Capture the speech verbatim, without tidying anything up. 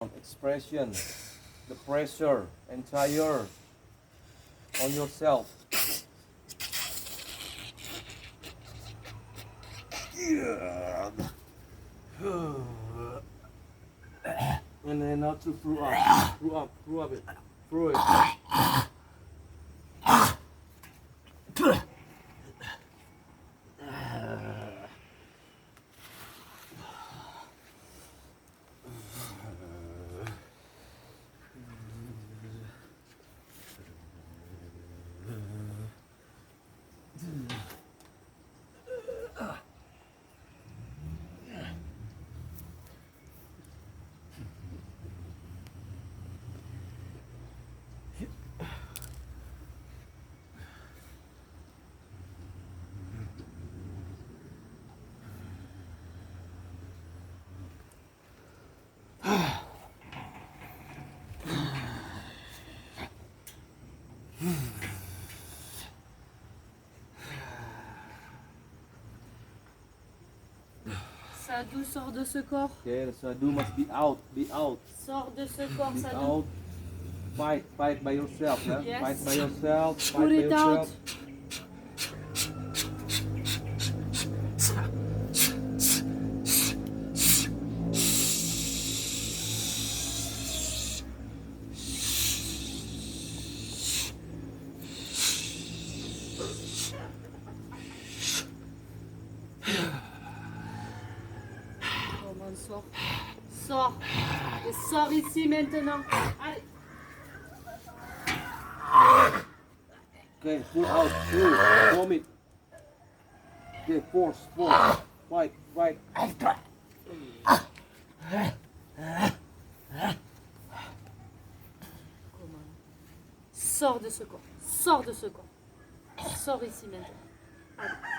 Expression, the pressure, entire on yourself. And then not to throw up, throw up, throw up it, throw it. Sadhu, sors de ce corps. Okay, the Sadhu must be out, be out, Sors de ce corps, be Sadhu. Out. Fight, fight by yourself, yeah? Yes. Fight by yourself, fight Put by it out. Yourself. Comment, sors. Sors. Et sors ici maintenant. Allez. Okay, pull out, pull, vomit. Okay, force, force, fight, fight. Comment ? Sors de ce corps. Sors de ce corps. Sors ici maintenant. Allez.